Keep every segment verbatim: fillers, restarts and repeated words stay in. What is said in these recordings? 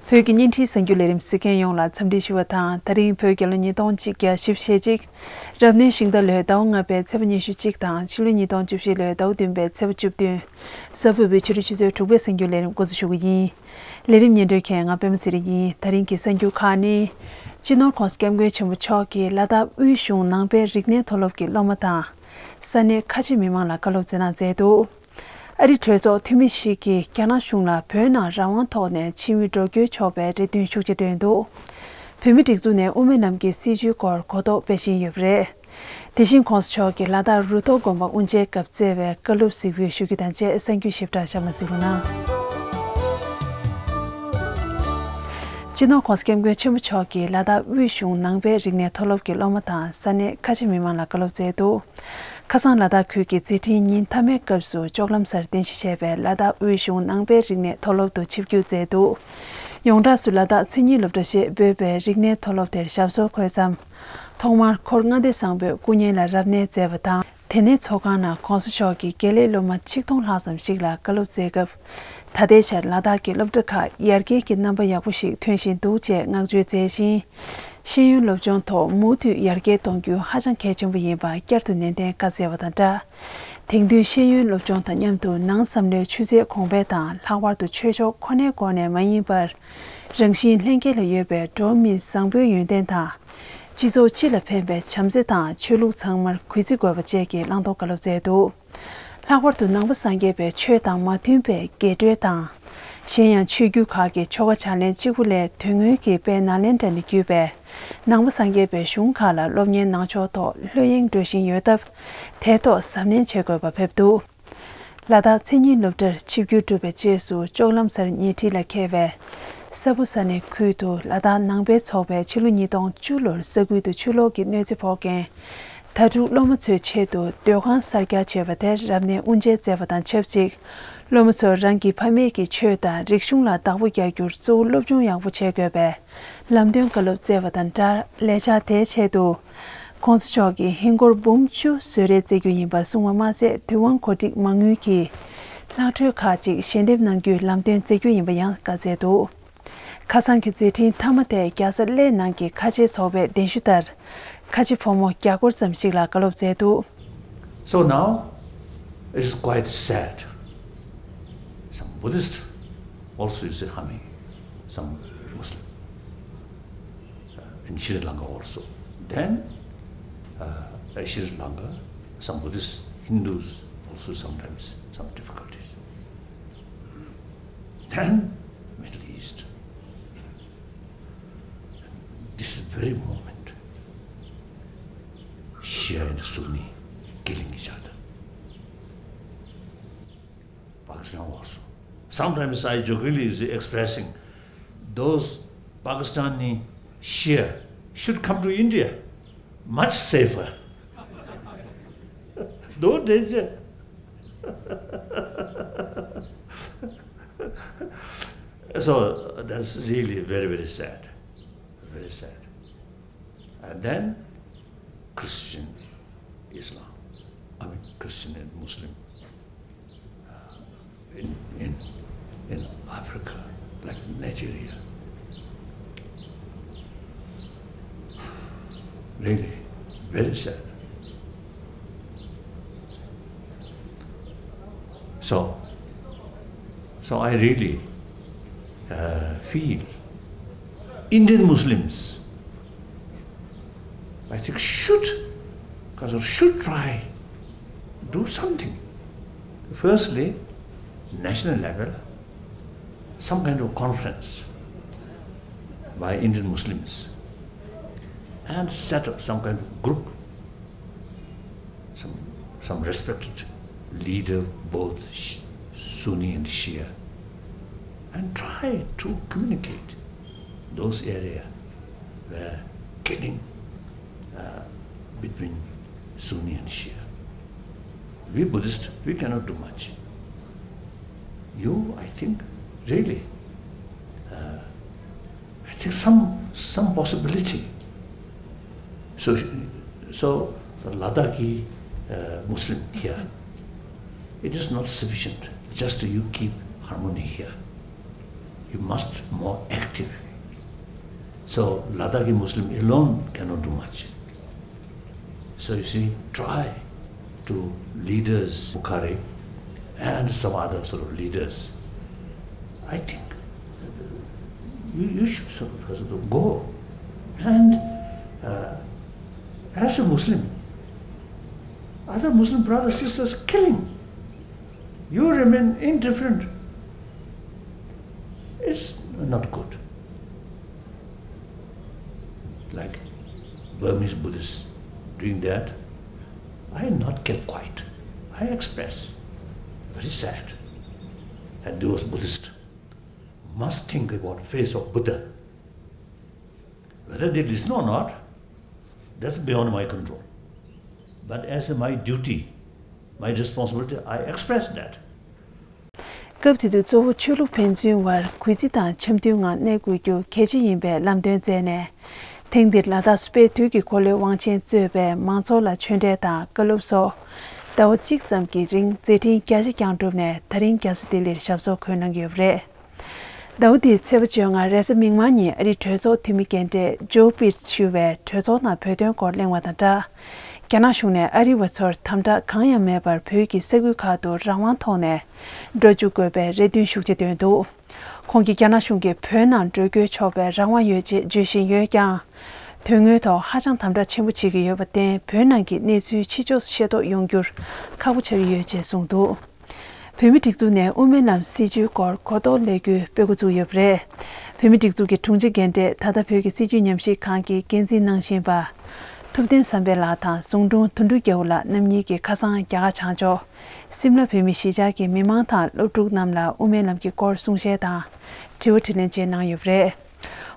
བོད་ཀྱི་བརྙན་འཕྲིན་གསར་འགྱུར་ལས་རིམ་གཟིགས་མཁན་ཡོངས་ལ་འཚམས་འདྲི་ཞུ་བ་དང་། ད་རིང་བོད་རྒྱལ་ལོ་ཉིས་སྟོང་གཅིག་བརྒྱ་བཞི་བཅུ་ཞེ་གཅིག་རབ་གནས་ཤིང་རྟ་ལོའི་ཟླ་བ་ལྔ་པའི་ཚེས་པ་ཉི་ཤུ་གཅིག་དང་། ཕྱི་ལོ་ཉིས་སྟོང་བཅུ་བཞི་ལོའི་ཟླ་བ་བདུན་པའི་ཚེས་པ་བཅུ་བདུན། གཟའ་ཕུར་བུའི་ཕྱི་དྲོ་ཆུ་ཚོད་དྲུག་པའི་གསར་འགྱུར་ལས་རིམ་འགོ་འཛུགས་ཞུ་གི་ཡིན། ལས་རིམ་སྙན་སྒྲོན་མཁན་ང་པད་མ་ཚེ་རིང་ཡིན། ད་རིང་གི་གསར་འགྱུར་ཁག་ནི། སྤྱི་ནོར་༸གོང་ས་༸སྐྱབས་མགོན་ཆེན་པོ་མཆོག་གིས་ལ་དྭགས་དབུས་གཞུང་ནང་པའི་རིག་གནས་མཐོ་སློབ་ཀྱི་སློབ་མ་དང་། ས་གནས་ཁ་ཆེ་མི་མང་ལ་བཀའ་སློབ་སྩལ་གནང་མཛད་འདུག་ཨ་རི་གྲོས་ཚོགས་འཐུས་མི་ཞིག་གིས་རྒྱ་ནག་གཞུང་ལ་བོད་ནང་རང་དབང་ཐོག་ནས་ཕྱི་མི་འགྲོ་སྐྱོད་ཆོག་པའི་རེ་འདུན་ཤུགས་ཆེ་བཏོན་འདུག་བོད་མི་སྒྲིག་འཛུགས་ནས་དབུ་མའི་ལམ་གྱི་སྲིད་བྱུས་སྐོར་གོ་རྟོགས་སྤེལ་བཞིན་ཡོད་པ་རེད། དེ་བཞིན་༸གོང་ས་མཆོག་གིས་ལ་དྭགས་རུ་ཐོག་དགོན་པ་དབུ་འབྱེད་སྐབས་སྩལ་བའི་བཀའ་སློབ་གཟིགས་འབུལ་ཞུ་རྒྱུ་དང་བཅས་གསར་འགྱུར་ཞིབ་ཕྲ་ཞབས་ལ་གཟིགས་རོགས་གནང་། སྤྱི་ནོར་༸གོང་ས་༸སྐྱབས་མགོན་ཆེན་པོ་མཆོག་གིས་ལ་དྭགས་དབུས་གཞུང་ནང་པའི་རིག་གནས་མཐོ་སློབ་ཀྱི་སློབ་མ་དང་ས་གནས་ཁ་ཆེ་མི་མང་ལ་བཀའ་སློབ་སྩལ་འདུག་ཁ་སང་ལ་དྭགས་ཁུལ་གྱི་མཛད་འཕྲིན་ཉིན་མཐའ་མའི་སྐབས་སུ་ལྕོག་ལམ་སར་རྟེན་གཞི་བྱས་པའི་ལ་དྭགས་དབུས་གཞུང་ནང་པའི་རིག་གནས་མཐོ་སློབ་ཏུ་ཆིབས་བསྒྱུར་མཛད་འདུག་ཡོངས་གྲགས་སུ་ལ་དྭགས་མཚན་ཉིད་སློབ་གྲྭ་ཞེས་འབོད་པའི་རིག་གནས་མཐོ་སློབ་དེར་ཞབས་སོར་འཁོད་མཚམས། ཐོག་མར་འཁོར་ལྔ་སྡེ་བཟང་པོས་སྐུ་བརྙན་ལ་རབ་གནས་མཛད་པ་དང་། དེ་ནས་ཚོགས་ཁང་ནང་༸གོང་ས་མཆོག་གིས་དགེ་ལས་སློབ་མ་ཆིག་སྟོང་ལྷག་ཙམ་ཞིག་ལ་བཀའ་སློབ་སྩལ་སྐབས། ད་ལྟའི་ཆར་ལ་དྭགས་ཀྱི་སློབ་གྲྭ་ཁག་ཡར་རྒྱས་ཀྱི་རྣམ་པ་ཡག་པོ་ཞིག་ཐོན་བཞིན་འདུག་ཅེས་བསྔགས་བརྗོད་མཛད་ཅིང་། ཤེས་ཡོན་སློབ་སྦྱོང་ཐོག་མུ་མཐུད་ཡར་རྒྱས་གཏོང་རྒྱུ་ཧ་ཅང་གལ་ཆེན་པོ་ཡིན་པ་བསྐྱར་དུ་ནན་ཏན་བཀའ་སྩལ་བ་དང་སྦྲགས། དེང་དུས་ཤེས་ཡོན་སློབ་སྦྱོང་དང་མཉམ་དུ་ནང་བསམ་བློའི་ཆུ་ཚད་གོང་འཕེལ་དང་། ལྷག་པར་དུ་ཆོས་ཕྱོགས་ཁོ་ནའི་སྒོ་ནས་མ་ཡིན་པར། རང་བཞིན་ལྷན་སྐྱེས་ལ་ཡོད་པའི་འགྲོ་བ་མིའི་བཟང་པོའི་ཡོན་ཏན་དང་། སྤྱི་ཚོགས་སྤྱི་ལ་ཕན་པའི་བྱམས་བརྩེ་དང་ཆོས་ལུགས་ཚང་མར་གུས་བརྩི་དགོས་པ་བཅས་ཀྱི་བླང་དོར་བཀའ་སློབ་སྩལ་འདུག་ལྷག་པར་དུ་ནང་པ་སངས་རྒྱས་པའི་ཆོས་དང་མ་མཐུན་པའི་རྒྱས་སྤྲོས་དང་། གཞན་ཡང་ཆོས་བརྒྱུད་ཁག་གི་ཆོ་ག་ཕྱག་ལེན་གཅིག་པུ་ལས་དོན་དངོས་ཀྱི་དཔལ་ནཱ་ལེནྡྲ་ནས་བརྒྱུད་པའི་ནང་པ་སངས་རྒྱས་པའི་གཞུང་ཁག་ལ་སློབ་གཉེར་གནང་ཕྱོགས་ཐོག་ལྷོད་གཡེང་འགྲོ་བཞིན་ཡོད་སྟབས། དེ་ཐོག་གཟབ་ནན་བྱེད་དགོས་པ་ཕེབས་འདུག་ལ་དྭགས་མཚན་ཉིད་སློབ་གྲྭར་ཆིབས་བསྒྱུར་གྲུབ་པའི་རྗེས་སུ་ལྕོག་ལམ་སར་ཉེ་འཁྲིས་ལ་འཁེལ་བའི་ས་ཕུ་ས་གནས་ཁུལ་དུ་ལ་དྭགས་ནང་པའི་ཚོགས་པས་ཕྱི་ལོ་ཉིས་སྟོང་བཅུ་ལོར་ས་ཁུལ་དུ་ཆུ་ལོག་གི་གནོད་འཚེ་ཕོག་རྐྱེན། ད་དྲུག་སློབ་མ་ཚོའི་ཆེད་དུ་སྡོད་ཁང་གསར་རྒྱག་བྱས་པ་དེར་རབ་གནས་དབུ་འབྱེད་མཛད་པ་དང་ཆབས་ཅིག་སློབ་མ་ཚོར་རང་གི་ཕ་མེས་ཀྱི་ཆོས་དང་རིག་གཞུང་ལ་བདག་པོ་རྒྱག་རྒྱུར་གཙོ་བོ་སློབ་སྦྱོང་ཡག་པོ་བྱེད་དགོས་པའི་ལམ་སྟོན་བཀའ་སློབ་སྩལ་བ་དང་སྦྲགས། ལས་འཆར་དེའི་ཆེད་དུ། ༸གོང་ས་མཆོག་གིས་ཧིན་སྒོར་འབུམ་བཅུ་གསོལ་རས་བསྩལ་རྒྱུ་ཡིན་པ་གསུངས་པ་མ་ཟད། དུས་དབང་གོ་སྒྲིག་མ་དངུལ་གྱི་ལྷག་འཕྲོས་ཁག་ཅིག་ཞལ་འདེབས་གནང་རྒྱུའི་ལམ་སྟོན་མཛད་རྒྱུ་ཡིན་པ་ཡང་བཀའ་སྩལ་འདུག་ཁ་སང་གི་མཛད་འཕྲིན་མཐའ་མ་དེ་རྒྱལ་ས་གླེ་ནང་གི་ཁ་ཆེའི་ཚོགས་པའི་གདན་ཞུ་ལྟར། ཁ་ཆེ་ཕོ་མོ་བརྒྱ་སྐོར་ཙམ་ཞིག་ལ་བཀའ་སློབ་སྩལ་འདུག So now, it is quite sad. Some Buddhist also is harming some Muslim, uh, in Sri Lanka also. Then, uh, Sri Lanka, some Buddhist Hindus also sometimes some difficulties. Then, Middle East. This very moment, Shia and Sunni killing each other. Pakistan also. Sometimes I jokingly is expressing, those Pakistani Shia should come to India, much safer. No danger. So that's really very, very sad. Very sad. And then Christian Islam, I mean, Christian and Muslim, uh, in, in, in Africa, like Nigeria. Really, very sad. So, so I really, uh, feel Indian Muslims, I think, should, should try do something. Firstly, national level, some kind of conference by Indian Muslims and set up some kind of group, some, some respected leader, both Sh-, Sunni and Shia, and try to communicate those areas where killing, uh, between Sunni and Shia. We Buddhists, we cannot do much. You, I think, really, uh, I think some, some possibility. So, so the Ladakhi, uh, Muslim here, it is not sufficient just you keep harmony here. You must more active. So Ladakhi Muslim alone cannot do much. So you see, try to leaders, Bukhari and some other sort of leaders, I think you, you should sort of, sort of go. And uh, as a Muslim, other Muslim brothers, sisters killing. You remain indifferent. It's not good. Like Burmese Buddhists doing that, I not kept quiet. I express. Very sad. And those Buddhists must think about face of Buddha. Whether they listen or not, that's beyond my control. But as my duty, my responsibility, I express that. སྐབས་དེ་དུས་གཙོ་བོ་ཆོས་ལུགས་ཕན་ཚུན་བར་གུས་བརྩི་དང་འཆམ་མཐུན་ངང་གནས་དགོས་རྒྱུ་གལ་ཆེ་ཡིན་པའི་ལམ་སྟོན་བསྩལ་ནས། ཐེངས་འདིར་ལ་དྭགས་སུ་དཔལ་དུས་ཀྱི་འཁོར་ལོའི་དབང་ཆེན་གཙོས་པའི་མང་ཚོགས་ལ་ཆོས་འབྲེལ་དང་བཀའ་སློབ་སོགས་ཟླ་བ་གཅིག་ཙམ་གྱི་རིང་མཛད་འཕྲིན་རྒྱ་ཆེ་བསྐྱངས་གྲུབ་ནས། ད་རིང་རྒྱལ་ས་ལྡི་ལིར་ཞབས་སོར་འཁོད་གནང་གི་ཡོད་པ་རེད། ཟླ་བ་འདིའི་ཚེས་པ་བཅོ་ལྔ་རེས་གཟའ་མིག་དམར་ཉིན་ཨ་རིའི་གྲོས་ཚོགས་འཐུས་མི་རྒན་གྲས་ཇོ་པིར་ཊི་ཞུ་བས་གྲོས་ཚོགས་ནང་བོད་དོན་སྐོར་གླེང་བ་དང་སྦྲགས། རྒྱ་ནག་གཞུང་ནས་ཨ་རི་བ་ཚོར་དམ་དྲག་གང་ཡང་མེད་པར་བོད་ཀྱི་ས་ཁུལ་ཁག་ཏུ་རང་དབང་ཐོག་ནས་འགྲོ་འཇུག་དགོས་པའི་རེ་འདུན་ཤུགས་ཆེ་བཏོན་འདུག། ཁོང་གིས་རྒྱ་ནག་གཞུང་གིས་བོད་ནང་འགྲོ་སྐྱོད་ཆོག་པའི་རང་དབང་ཡོད་ཅེས་བརྗོད་བཞིན་ཡོད་ཀྱང་། དོན་དངོས་ཐོག་ཧ་ཅང་དམ་དྲག་ཆེན་པོ་བྱེད་ཀྱི་ཡོད་པར་བརྟེན། བོད་ནང་གི་གནས་ཚུལ་ཕྱི་ཕྱོགས་སུ་ཤེས་རྟོགས་ཡོང་རྒྱུར་ཁག་པོ་ཆགས་ཀྱི་ཡོད་ཅེས་གསུངས་འདུག། བོད་མིའི་སྒྲིག་འཛུགས་ནས་དབུ་མའི་ལམ་སྲིད་བྱུས་སྐོར་གོ་རྟོགས་སླེབས་རྒྱུའི་སྤེལ་འགོ་བཙུགས་ཡོད་པ་རེད། བོད་མིའི་སྒྲིག་འཛུགས་ཀྱི་དྲུང་ཆེ་རྒན་གྲས་ད་ལྟ་བོད་ཀྱི་སྲིད་བྱུས་ཉམས་ཞིབ་ཁང་གི་འགན་འཛིན་གནང་བཞིན་པ། ཐུབ་བསྟན་བསམ་འཕེལ་ལགས་དང་ཟུང་དྲུང་དོན་གྲུབ་རྒྱལ་པོ་ལགས་རྣམ་གཉིས་ཀྱིས་ཁ་སང་རྒྱ་གར་བྱང་ཕྱོགས་སིམ་ལ་བོད་མི་གཞིས་ཆགས་ཀྱི་མི་མང་དང་སློབ་ཕྲུག་རྣམས་ལ་དབུ་མའི་ལམ་གྱི་སྐོར་གསུང་བཤད་དང་དྲི་བ་དྲིས་ལན་བཅས་གནང་ཡོད་པ་རེད།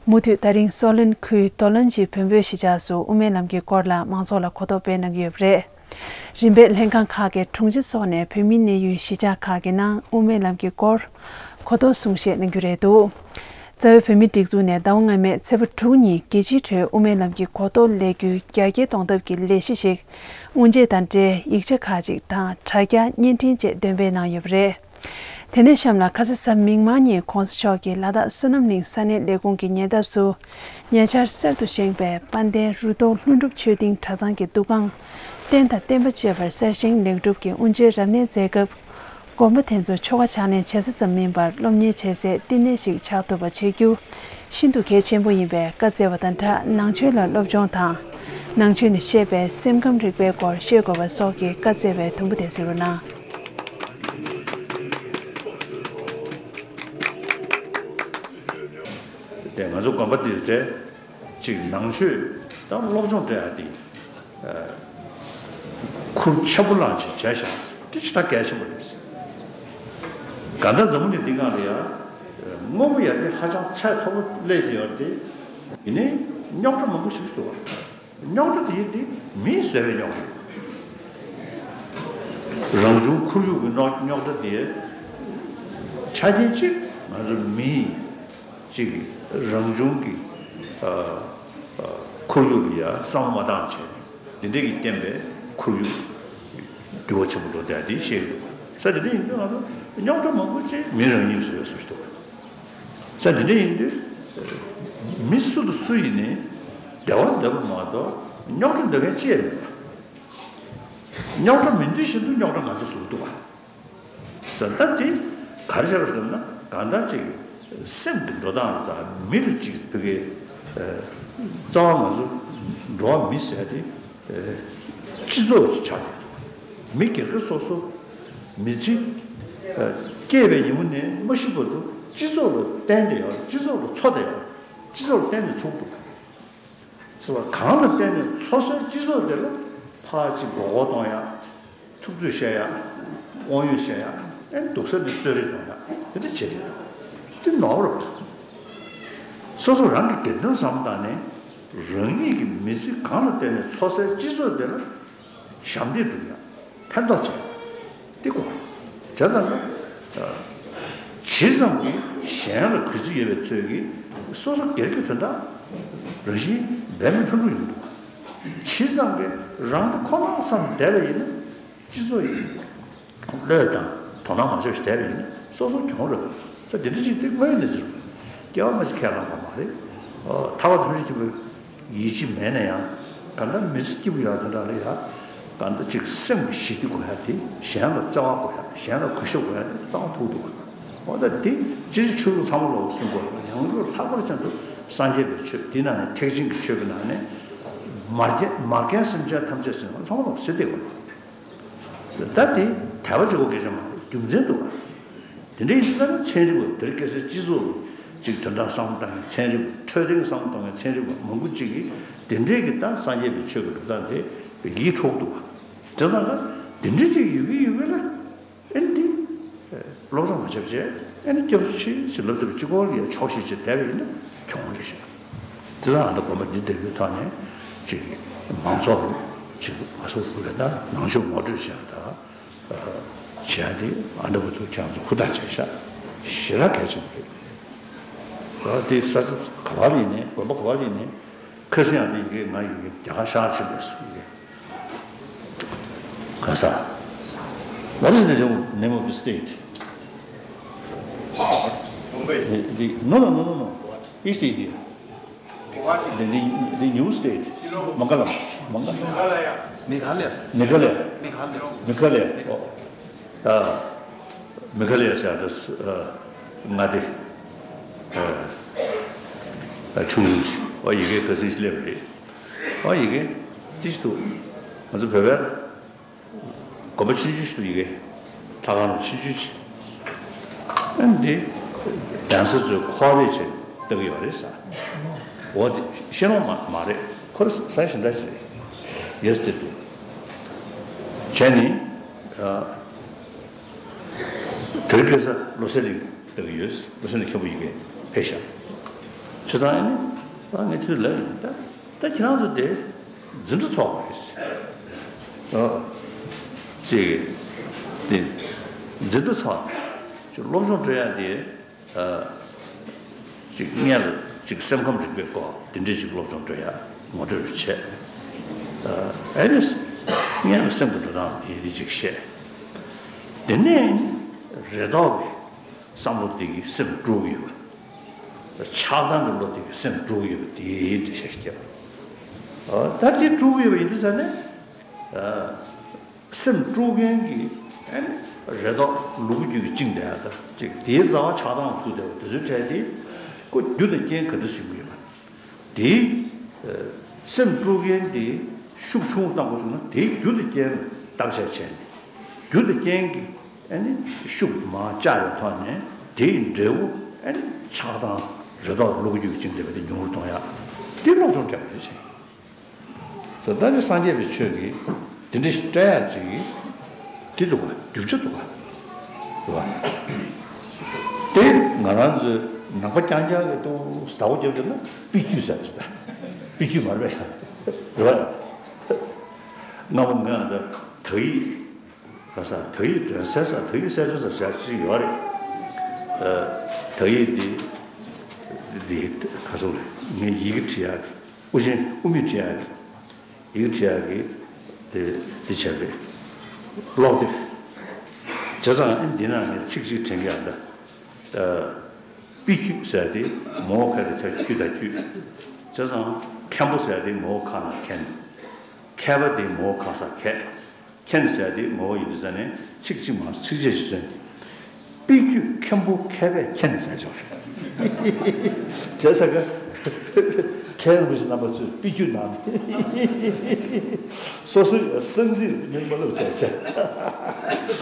མུ་མཐུད་ད་རིང་སོ་ལན་ཁུལ་དོ་ལན་ཇི་བོན་པོའི་གཞིས་ཆགས་སུ་དབུ་མའི་ལམ་གྱི་སྐོར་ལ་མང་ཚོགས་ལ་གོ་རྟོགས་སྤེལ་གནང་གི་ཡོད་པ་རེད། རིམ་པས་ལྷན་ཁང་ཁག་གི་དྲུང་ཆེ་སོགས་ནས་བོད་མིའི་གནས་ཡུལ་གཞིས་ཆགས་ཁག་གི་ནང་དབུ་མའི་ལམ་གྱི་སྐོར་གོ་རྟོགས་གསུང་བཤད་གནང་རྒྱུ་རེད་འདུག། རྩ་བའི་བོད་མིའི་སྒྲིག་འཛུགས་ནས་ཟླ་བ་སྔ་མའི་ཚེས་པ་དྲུག་ཉིན་རྒྱལ་སྤྱིའི་ཁྲོད་དབུ་མའི་ལམ་གྱི་གོ་རྟོགས་སླེབས་རྒྱུའི་རྒྱ་སྐྱེད་གཏོང་ཐབས་ཀྱི་ལས་གཞི་ཞིག་དབུ་འབྱེད་དང་འབྲེལ་ཡིག་ཆ་ཁག་ཅིག་དང་དྲ་རྒྱ་བརྙན་འཕྲིན་བཅས་འདོན་སྤེལ་གནང་ཡོད་པ་རེད། དེ་ནས་གཤམ་ལ་ཁ་སང་གཟའ་མིག་དམར་ཉིན་༸གོང་ས་མཆོག་གིས་ལ་དྭགས་བསོད་ནམས་གླིང་ས་གནས་ལས་ཁུངས་ཀྱི་ཉེ་འདབས་སུ་ཉེ་ཆར་གསར་དུ་བཞེངས་པའི་དཔལ་ལྡན་རུ་ཐོག་ལྷུན་གྲུབ་ཆོས་སྡིངས་གྲྭ་ཚང་གི་འདུ་ཁང་རྟེན་དང་བརྟེན་པ་བཅས་པར་གསར་བཞེངས་ལེགས་གྲུབ་ཀྱི་དབུ་འབྱེད་རབ་གནས་མཛད་སྐབས། དགོན་པ་དེ་ཚོ་ཆོ་ག་ཕྱག་ལེན་བྱེད་ས་ཙམ་མིན་པར་སློབ་གཉེར་བྱེད་སའི་བསྟི་གནས་ཤིག་ཆགས་ཐུབ་པ་བྱེད་རྒྱུ་ཤིན་ཏུ་གལ་ཆེན་པོ་ཡིན་པའི་བཀའ་སྩལ་བ་དང་སྦྲགས། ནང་ཆོས་ལ་སློབ་སྦྱོང་དང་། ནང་ཆོས་ནས་བཤད་པའི་སེམས་ཁམས་རིག་པའི་སྐོར་ཤེས་དགོས་པ་སོགས་ཀྱི་བཀའ་སྩལ་བའི་དུམ་བུ་དེ་གཟིགས་རོགས་གནང་། དེ་ང་ཚོ་དགོན་པ་འདིར་སྤྲད་ཅིག་ནང་ཆོས་དང་སློབ་སྦྱོང་སྤྲད་ཡ་དེ་ཁུར་ཆེན་པོ་བླངས་ཅིག་བྱས་ཤག་དེ་ཅི་ད་གལ་ཆེན་པོ་རེད། ག་ད་འཛམ་བུ་གླིང་འདི་སྒང་ལ་ཡ་དངོས་པོ་ཡ་དེ་ཧ་ཅང་ཚད་མཐོ་པོ་སླེབས་ཀྱི་ཡོད་རེད་དེ། ཡིན་ནའི་རྙོག་དྲ་མང་པོ་ཞིག་འདུག་བ། རྙོག་དྲ་དེ་དེ་མིས་བཟོས་པའི་རྙོག་དྲ། རང་བྱུང་ཁོར་ཡུག་གི་རྙོག་རྙོག་དྲ་དེ་ཆ་རྐྱེན་གཅིག་ང་ཚོ་མིའི་གཅིག་གི་རང་བྱུང་གི་ཨ་ཨ་ཁོར་ཡུག་ལ་ཡ་བསམ་བློ་མ་བཏང་བྱས་ནས་འདི་འདྲ་གི་བསྟན་པའི་ཁོར་ཡུག་འགྱུར་བ་ཆེན་པོ་འགྲོ་བསྡད་དེ་བཤད་ཀྱི་འདུག་བ། ས་དེ་འདྲ་ཡིན་དུས་ང་ཚོ་རྙོག་དྲ་མང་པོ་ཅིག་མི་རང་ཉིད་བཟོས་པའི་བཟོ་ཞིག་འདུག་བ། ས་འདི་འདྲ་ཡིན་དུས་མི་སུ་དང་སུ་ཡིན་ནའི་བདེ་བ་འདོད་པ་མ་གཏོགས་རྙོག་དྲ་འདོད་མཁན་ཅི་ཡང་མེད་པ། རྙོག་དྲ་མི་འདོད་བཞིན་དུ་རྙོག་དྲ་ང་ཚོ་བཟོ་གི་འདུག་བ། ས་ད་དེ་ག་རེ་བྱས་པ་ཟེར་ན་གང་ལྟར་ཅིག་སེམས་ཀྱི་འགྲོ་སྟངས་དང་མི་ལ་ཅིག་བོད་སྐད་རྩ་བ་ང་ཚོ་འགྲོ་བ་མི་ཟེར་ཏེ་སྤྱི་ཚོགས་ཅིག་ཆགས་བསྡད་འདུག་བ། མི་སྒེར་སྒེར་སོ་སོ་མི་ཚེ་སྐྱེས་པའི་ཉིན་མོ་ནས་མ་ཤི་བར་དུ་སྤྱི་ཚོགས་ལ་བརྟེན་ཏེ་ཡོད། སྤྱི་ཚོགས་ལ་འཚོ་བསྡད་ཡོད། སྤྱི་ཚོགས་ལ་བརྟེན་ནས་འཚོ་གི་འདུག་བ། ཟེར་བ་གང་ལ་བརྟེན་ནས་འཚོ་སའི་སྤྱི་ཚོགས་དེ་ལ་ཕར་ཅིག་མགོ་སྐོར་གཏོང་ཡ། ཐུབ་ཚོད་བཤད་ཡ། དབང་ཡོད་བཤད་ཡ། ཨེ་འདུག་ས་ནས་གསོད་རེས་གཏོང་ཡ། དེ་འདྲ་བྱེད་དེ་འདུག་དེ་ནོར་བ་རེད། སོ་སོ་རང་གི་སྒེར་དོན་བསམ་བཏང་ནས་རང་ཉིད་ཀྱི་མི་ཚེ་གང་ལ་བརྟེན་ནས་འཚོ་སའི་སྤྱི་ཚོགས་དེ་ལ་ཞབས་འདེགས་སྒྲུབ་ཡ། ཕན་ཐོགས་བྱེད་ཡ། དེ་དགོས། བྱས་ཙང་ན། ཇི་ཙམ་གྱིས་གཞན་ལ་གུས་བརྩི་ཡོད་པའི་ཚོད་ཀྱིས་སོ་སོ་སྒེར་གྱི་དོན་དག་རང་བཞིན་འབད་མེད་ལྷུན་གྲུབ་ཡིན་འདུག་ཇི་ཙམ་གྱིས་རང་དོན་ཁོ་ན་བསམ་བསྡད་པ་ཡིན་ན་སྤྱི་ཚོགས་ཡིན། བློས་བཏང་དོ་སྣང་མ་བྱས་པ་ཞིག་བསྡད་པ་ཡིན་ན་སོ་སོ་གྱོང་རེད། ས་འདི་འདྲ་ཞིག་དེ་དངོས་ཡོད་གནས་ཚུལ་རེད། སྐྱེ་བ་སྔ་ཕྱི་ཁས་བླངས་པ་མ་རེད། ཨོ། ཐར་པ་ཐམས་ཅད་མཁྱེན་པའི་ཡིད་ཆེས་མེད་ན་ཡང་། གང་ལྟར་མི་ཚེ་སྐྱིད་པོ་ཡག་དེ་འདྲ་ལ་ཡ། གང་ལྟར་ཅིག་སེམས་ཀྱི་ཞི་བདེ་དགོས་ཡ་དེ། གཞན་ལ་བརྩེ་བ་དགོས་ཡ། གཞན་ལ་གུས་ཞབས་དགོས་ཡ་དེ་རྩ་བ་ཐུག་འདུག་འོ་ད་དེ་སྤྱིར་ཆོས་ལུགས་ཚང་མ་ལོག་གསུང་དགོས་ལ། ཡང་སྒོས་ལྷག་པར་ཅན་དུ་སངས་རྒྱས་པའི་ཆོས་འདི་ནང་ནས། ཐེག་ཆེན་གྱི་ཆོས་ཀྱི་ནང་ནས་མ་རྒན་མ་རྒན་སེམས་ཅན་ཐམས་ཅད་ཟེར་ན་ཚང་མ་ལོག་ཟེར་བསྡད་དགོས། ད་དེ་དད་པ་བྱེད་དགོས་སྐད་ཆ་མ་རེད། རྒྱུ་མཚན་འདུག་ག་དེ་འདྲ་ཡིན་དུས་ཙང་ནས་ཚན་རིག་པ་དེར་སྐད་ཆ་སྤྱི་ཚོགས་ཅིག་དོན་དག་བསམ་བློ་བཏང་མཁན་ཚན་རིག་པ། འཕྲོད་བསྟེན་བསམ་བློ་གཏོང་མཁན་ཚན་རིག་པ་མང་པོ་ཅིག་གིས་དེ་འདྲའི་གི་ད་སངས་རྒྱས་པའི་ཆོས་ཀྱི་སྒྲུབ་སྟངས་དེ་ཡིད་འཕྲོག་འདུག་ག་བྱས་ཙང་ཀ་དེ་འདྲ་ཅིག་ཡོད་ཀྱི་ཡོད་ཀྱི་ལ། ཨེ་འདི་སློབ་སྦྱོང་མ་བྱས་པ་བྱས། ཨེ་ནི་སྐྱབས་སུ་མཆི་ཟེར་ལབ་བསྡད་པ་གཅིག་པོ་ལ་ཡ་ཆོག་ཤེས་བྱས་བསྡད་པ་ཡིན་ན་གྱོང་རེད་ཤག་དེ་དང་ཨ་ད་དགོན་པ་འདི་འདྲ་བོའི་ཐོག་ནས་ཅིག་མང་ཚོགས་ཅིག་ང་ཚོ་ལ་ད་ནང་ཆོས་ངོ་སྤྲོད་བྱས་ད་བྱས་ཏེ། ཨ་འདྲ་བོ་ཐུགས་ཁྱེད་ཚོ་ཧུར་ཐག་བྱས་ཤག་ཞེ་དྲག་གལ་ཆེན་པོ་རེད། ཨ་དེ་ས་ཆ་ག་བ་ལ་ཡིན་ནའི། དགོན་པ་ག་བ་ལ་ཡིན་ནའི། ཁ་སང་ཡང་དེ་ཡི་གེ། ང་ཡི་གེ་རྒྱ་གར་ཤར་ཕྱིན་པས་སུ་ཡི་གེ། ག་ས། What is the name, name of the state? Bombay. The, the, no, no, no, no, no. East India. The, the, the new state. Mangalam. Mangalam. Meghalaya. Meghalaya. Meghalaya. Meghalaya. Oh. ཨ། མེ་གྷ་ལ་ཡ་ཟེར་ཡ་དེ། ཨ། མངའ་སྡེ། ཨ། ཆུང་ཆུང་ཅིག་ཨོ་ཡི་གེ་ཁ་སང་ཞིག་སླེབས་པ་རེད། ཨོ་ཡི་གེ་དེ་ཞིག་འདུག་ང་ཚོ་བོད་པའི་དགོན་པ་ཆུང་ཆུང་ཞིག་འདུག་ཡི་གེ་ལྷ་ཁང་ཆུང་ཆུང་ཅིག་ཨ་འདི་གདན་ས་ཚོས་ཁོ་རེ་བྱས་བཏགས་ཡོད་རེད་ས། འོ་དེ་ཤེས་རོགས་མ་མ་རེད། ཁོ་རེ་ས་གཞན་དག་ཅིག་རེད། ཡས་དེ་འདུག་བྱས་ནི། ཨ། དེ་རིང་ཁ་སང་བློ་གསལ་གླིང་ལྟ་གི་ཡོད། བློ་གསལ་གླིང་མཁན་པོ་ཡི་གེ་ཕེབས་ཤག་བྱས་ཙང་ཨ་ནི། ཨ་ངས་ཁྱོད་ལབ་ཡིན། ད་ད་ཁྱེད་རང་ཚོ་དེ་འཛིན་གྲྭ་ཚོགས་པ་རེད། ཨ། ཅིག་དེ་འཛིན་གྲྭ་ཚོགས་པ་ཅིག་སློབ་སྦྱོང་སྤྲོད་ཡ་དེ། ཨ། ཅིག་སྔོན་ལ་ཅིག་སེམས་ཁམས་རིག་པའི་སྐོར་དེ་འདྲའི་ཅིག་སློབ་སྦྱོང་སྤྲོད་ཡ་ངོ་སྤྲོད་བྱས། ཨ་ཨེ་ནི་སྔོན་ལ་སེམས་ཀྱི་འགྲོ་སྟངས་དེ་འདྲ་ཅིག་བཤད། དེ་ནས་རེ་དོགས་ཀྱི་བསམ་བློ་དེ་གིས་སེམས་དཀྲུག་གི་ཡོད་པ། ཆགས་སྡང་གི་བློ་དེ་གིས་སེམས་དཀྲུག་གི་ཡོད་པ་དེ་འདྲ་བཤད་ཀྱི་ཡོད། ཨ་ད་དེ་དཀྲུག་གི་ཡོད་པ་ཡིན་དུས་ཙང་ནས། ཨ། སེམས་དཀྲུག་མཁན་གྱི་ཨ་ནི་རེ་དོགས་ལུ་གུ་རྒྱུད་ཀྱི་བཅིངས་བསྡད་ཡ་ད་ཅིག་དེའི་རྩ་བ་ཆགས་སྡང་ཐུག་བསྡད་པ་དེ་ཚོའི་གྲས་དེ་ཁོ་རྒྱུ་དང་རྐྱེན་ག་འདྲ་ཟིན་གྱི་ཡོད་པ། དེའི་ཨ་སེམས་དཀྲུག་མཁན་དེ་ཤུགས་ཆུང་བཏང་དགོས་བྱུང་ན་དེའི་རྒྱུ་དང་རྐྱེན་བརྟག་དཔྱད་བྱས་ནས། རྒྱུ་དང་རྐྱེན་གྱི་ཨ་ནི་ཤུགས་མར་བཅག་པའི་ཐོག་ནས་དེའི་འབྲས་བུ་ཨ་ནི་ཆགས་སྡང་རེ་དོགས་ལུ་གུ་རྒྱུད་ཀྱི་བཅིངས་བསྡད་པ་དེ་ཉུང་རུ་གཏོང་ཡ། དེ་སློབ་སྦྱོང་སྤྲད་དགོས་ཀྱི་རེད། ད་ནི་སངས་རྒྱས་པའི་ཆོས་ཀྱི་དེ་འདྲ་ཞིག་སྤྲད་ཡག་ཅིག་དེ་འདུག་ག་རྒྱུ་ཆ་འདུག་ག་རེད་བ། དེ་ང་རང་ཚོའི་ནང་པ་རྐྱང་རྐྱང་གི་ཏུ་ཟླ་བོ་རྒྱབ་ཀྱི་ན་པི་ཀྱུ་ཟེར་ཏེ། ད་པི་ཀྱུ་མ་རེད་པས། རེད་བ། སྔ་མོ་ང་ད་དག་ཡིག་ག་ས་དག་ཡིག་སྒྲོན་གསལ་ས། དག་ཡིག་གསལ་སྒྲོན་ས་ཞག་ཅིག་ཡོད་རེད། ཨ། དག་ཡིག་འདི་འདི་ག་སོང་རེད། ངས་ཡི་གེ་བྲིས་ཡག་གི་དབུ་ཅན་དབུ་མེད་བྲིས་ཡག་གི་ཡིག་བྲིས་ཡག་གི་དེ་དེ་བྱས་པའི་ཀློག་དེབ། བྱས་ཙང་ཨེ་འདི་ན་ངས་ཚིག་གཅིག་དྲན་གྱི་ཡང་ད། ཨ། པི་ཁྱུད་ཟེར་དེ་མོ་ཁ་དེ་ཆ་ཁྱུད་དང་ཁྱུད། བྱས་ཙང་མཁན་པོ་ཟེར་དེ་མོ་ཁ་ན་མཁན། མཁས་པ་དེ་མོ་ཁ་ས་མཁས། མཁན་ཟེར་དེ་མོ་ཡིན་ཟེར་ནས་ཚིག་གཅིག་མ་ཚིག་བརྗོད་ཞིག་བཟོས་ནས། པི་ཁྱུད་མཁན་པོ་མཁས་པས་མཁྱེན་ཟེར་ཆོག་རེད། བྱས་ཙང་ཀ་མཁན་པོ་ཞིག་རྣམ་པ་ཚོས་པི་ཁྱུད་ནང་ནས་སོ་སོའི་གསང་ཚིག་མིང་མ་ལབ་བྱས་ཟེར། བྱས་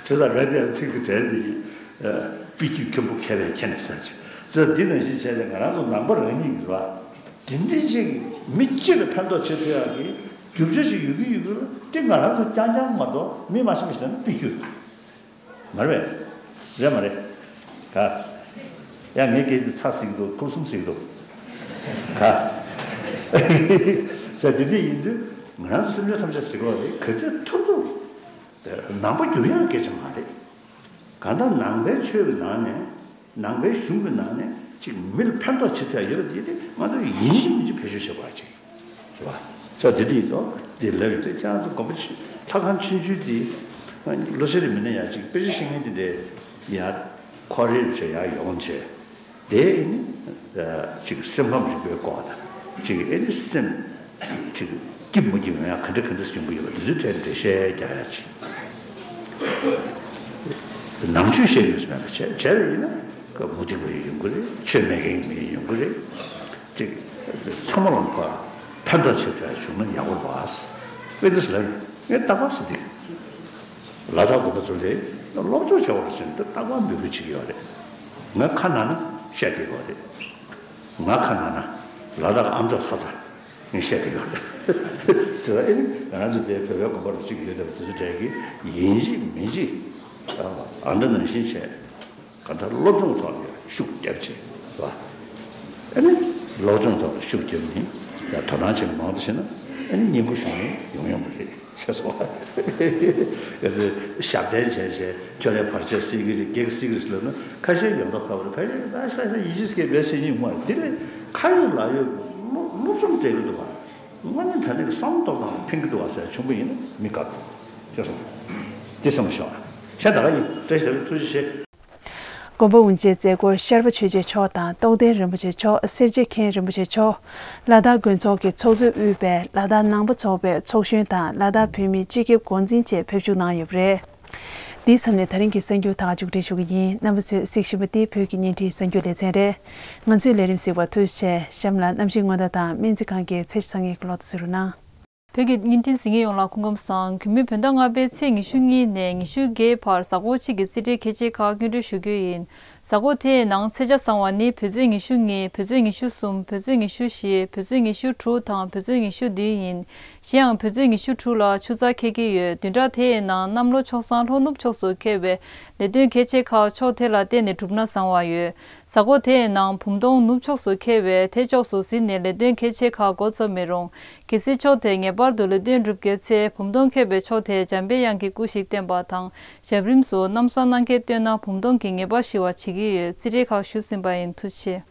ཙང་ཀ་དེ་ཡང་ཚིག་དེ་དྲན་དེ་ཡིན། པི་ཁྱུད་མཁན་པོ་མཁས་པས་མཁྱེན་ཟེར་ཆོག་ཟེར། འདི་ནང་བཞིན་བྱས་ཙང་ང་རང་ཚོ་ནང་པ་རང་ཉིད་ཀྱི་རེད་བ། དེ་འདྲའི་ཅིག་མི་སྤྱི་ལ་ཕན་ཐོགས་བྱེད་ཐུབ་ཡག་གི་རྒྱུ་ཆ་ཞིག་ཡོད་ཀྱི་ཡོད་ཀྱི་རེད། དེ་ང་རང་ཚོ་རྐྱང་རྐྱང་མ་གཏོགས་མི་མ་ཤེས་པ་ཞིག་ལ་ནི་པི་ཁྱུད། མ་རེད་པས། རེད་མ་རེད། ག་ཡ་ངའི་སྐད་ཆ་འདི་ཚ་ཟིག་འདུག་ཕུར་གསུམ་ཟིག་འདུག་ག་ས་དེ་འདྲ་ཡིན་དུས་ང་རང་ཚོ་སེམས་ཅན་ཐམས་ཅད་ཟེར་དགོས་རེད། ག་ཚད་ཐུབ་ཐུབ་ནང་པ་འགྱུར་ཡག་སྐད་ཆ་མ་རེད། གང་ལྟར་ནང་པའི་ཆོས་ཀྱི་ནང་ནས། ནང་པའི་གཞུང་གི་ནང་ནས་ཅིག་མི་ལ་ཕན་ཐོགས་བྱེད་ཐུབ་ཡ་ཡོད་པ་དེ་དེ་ང་ཚོ་ཡིན་གཅིག་མིན་གཅིག་བེད་སྤྱོད་བྱེད་དགོས་ཡ་ཅིག་རེད་བ། ས་དེ་དེ་ཡིན་དོ་དེ་ལབ་ཡོད་དེ། ཁྱེད་རང་ཚོ་དགོན་པ་ཆུ་ལྷ་ཁང་ཆུང་ཆུང་དེ་བློ་གསལ་རེ་མིན་ན་ཡ་ཅིག་དཔེ་ཆ་ཤེས་མཁན་དེ་འདྲས་ཡ་ཁོ་རེ་བྱས་ཡ་ཡོང་བྱས། དེ་ནི་ ཅིག་སེམས་ཁམས་རིག་པའི་སྐོར་དང་ཅིག་ཨེ་ནི་སེམས་ཅིག་སྐྱིད་མ་སྐྱིད་ཡོང་ཡ་ག་འདྲ་ག་འདྲ་ཡོང་གི་ཡོད་པ་འདི་ཚོའི་གྲས་འགྲེལ་བཤད་རྒྱག་ཡ་ཅིག་ནང་ཆོས་བཤད་རྒྱུ་མེད་པ་བྱས་བྱས་པ་ཡིན་ན་མུ་སྟེགས་པ་ཡིན་ཡོང་གི་རེད། ཆོས་མེད་མཁན་མི་ཡིན་ཡོང་གི་རེད། ཅིག་ཚང་མ་ལ་ཕར་ཕན་ཐོགས་ཆེ་ཐུབ་ཡ་བྱུང་ན་ཡག་པོ་རེད་བ། ཨེ་འདི་ཟེར་ལ་ངས་རྟག་པར་ཟེར་འདུག་ལ་དྭགས་གོ་པ་ཚོ་ལས་སློབ་སྦྱོང་བྱ་བར་ཕྱིན་ཏེ་རྟག་པར་འབོད་སྐུལ་བྱེད་ཀྱི་ཡོད་རེད། ང་ཁ་ན་ན་བཤད་ཀྱི་ཡོད་རེད། ང་ཁ་ན་ན་ལ་དྭགས་ཨ་མཆོག་ཚ་ཚ་ངས་བཤད་ཀྱི་ཡོད་རེད། ཟེར་ཨེ་ནི་ང་རང་ཚོ་དེ་བོད་པའི་དགོན་པ་རུ་གཅིག་ཡོད་དེ་དེ་ཚོ་གྲས་ཀྱི་ཡིན་གཅིག་མིན་གཅིག་ཨ་འདྲ་ནང་བཞིན་བྱས། གང་ལྟར་སློབ་སྦྱོང་ཐོག་ལ་ཤུགས་རྒྱབ་ཆེད་རེད་བ། ཨ་ནི་སློབ་སྦྱོང་ཐོག་ལ་ཤུགས་རྒྱབ་ནས་ཡང་དོ་སྣང་བྱེད་མང་དུ་བྱས་ན་ཨ་ནི་སྙིང་པོ་ཞུ་ནས་ཡོང་ཡོང་བ་རེད་ཟེར་སོང་བ། ཨ་ཙི་ཞབས་བརྟན་བྱས་བྱས་ཁྱོད་རའི་བར་ཆད་སེལ་གྱི་རེད། གེགས་སེལ་གྱི་རེད་ཟེར་ལབ་ན་ཁ་ཤས་ཡོང་མདོག་ཁ་པོ་རེད། ཁ་ཤས་ད་ཤ་ཤ་ཡིད་ཆེས་སྐད་བས་སེ་ཉིན་མ་རེད། དེ་ལས་ཁ་ཡོད་ལག་ཡོད་སློབ་སློབ་སྦྱོང་སྤྲད་ཀྱི་འདུག་བ། དངོས་གནས་དྲང་གནས་ཀྱི་བསམ་བློ་གཏོང་སྟངས་ལ་ཕན་གྱི་འདུག་བ་ཟེར་བྱུང་བ་ཡིན་ན་མི་དགའ་འདུག་ཅེས་སོང་། འདི་བསམ་བློ་ཤོར་བ། ཤ་ད་ག་ཡིན། བཀྲ་ཤིས་བདེ་ལེགས། ཐུགས་རྗེ་ཆེ། དགོན་པ་དབུ་འབྱེད་མཛད་སྒོར་ཤར་པ་ཆོས་རྗེ་མཆོག་དང་རྟོགས་ལྡན་རིན་པོ་ཆེ་མཆོག་སེར་བྱེས་མཁན་རིན་པོ་ཆེ་མཆོག་ལ་དྭགས་དགོན་ཚོགས་ཀྱི་ཚོགས་གཙོས་དབུས་པའི་ལ་དྭགས་ནང་པ་ཚོགས་པའི་ཚོགས་གཞོན་དང་ལ་དྭགས་བོད་མིའི་སྤྱི་ཁྱབ་འགོ་འཛིན་བཅས་ཕེབས་བཞུགས་གནང་ཡོད་པ་རེད། འདིའི་མཚམས་ནས་ད་རིང་གི་གསར་འགྱུར་ད་ག་མཇུག་སྒྲིལ་ཞུ་གི་ཡིན། རྣམ་པ་ཚོས་གཟིགས་བཞིན་པ་འདི་བོད་ཀྱི་བརྙན་འཕྲིན་གསར་འགྱུར་ལེ་ཚན་རེད། ང་ཚོའི་ལས་རིམ་གཟིགས་པར་ཐུགས་རྗེ་ཆེ། གཤམ་ལ་གནམ་གཤིས་སྔོན་བརྡ་དང་སྨན་རྩིས་ཁང་གི་ཚེས་བཅུ་གཉིས་ཀྱི་གློག་བརྡ་གཟིགས་རོགས་གནང་། བོད་ཀྱི་བརྙན་འཕྲིན་གཟིགས་མཁན་ཡོངས་ལ་སྐུ་ཁམས་བཟང་། གུས་མོས་བོད་ཟླ་ལྔ་པའི་ཚེས་ཉི་ཤུ་གཉིས་ནས་ཉི་ཤུ་བརྒྱད་བར་གཟའ་འཁོར་གཅིག་གི་རྩིས་འབྲས་ཁྱད་ཆོས་ཁག་སྙན་སྒྲོན་ཞུ་རྒྱུ་ཡིན། གཟའ་འཁོར་དེའི་ནང་ཚེས་ཆ་བཟང་བ་ནི་བོད་ཚེས་ཉི་ཤུ་གཉིས། བོད་ཚེས་ཉི་ཤུ་གསུམ། བོད་ཚེས་ཉི་ཤུ་བཞི། བོད་ཚེས་ཉི་ཤུ་དྲུག་དང་བོད་ཚེས་ཉི་ཤུ་བདུན་ཡིན། གཞན་ཡང་བོད་ཚེས་ཉི་ཤུ་དྲུག་ལ་ཆུ་ཚགས་འཁེལ་གྱི་ཡོད། བདུན་ཕྲག་དེའི་ནང་གནམ་ལོ་ཆོག་སང་ལྷོ་ནུབ་ཕྱོགས་སུ་འཁེལ་བའི་ལས་དོན་གལ་ཆེ་ཁག་ཕྱོགས་དེ་ལ་བརྟེན་ནས་གྲུབ་ན་བཟང་བ་ཡོད། གཟའ་འཁོར་དེའི་ནང་བུམ་སྟོང་ནུབ་ཕྱོགས་སུ་འཁེལ་བས་དེ་ཕྱོགས་སུ་ཟིན་ནས་ལས་དོན་གལ་ཆེ་ཁག་འགོ་བརྩམས་མི་རུང་། གལ་སྲིད་ཕྱོགས་དེས་ངེས་པར་དུ་ལས་དོན་སྒྲུབ་དགོས་ཚེ་བུམ་སྟོང་འཁེལ་བའི་ཕྱོགས་དེས་འཇམ་པའི་དབྱངས་ཀྱི་སྐུ་ཞིག་བསྟན་པ་དང་། ཞབས་རིམ་སུ་གནམ་གསང་གནང་གལ་བཏོན་ན་བུམ་སྟོང་གི་ངེས་པར་ཞི་བ་བྱེད་ཀྱི་ཡོད། རྩིས་འབྲས་ཁག་ཞུས་ཟིན་པ་ཡིན། ཐུགས་རྗེ་ཆེ།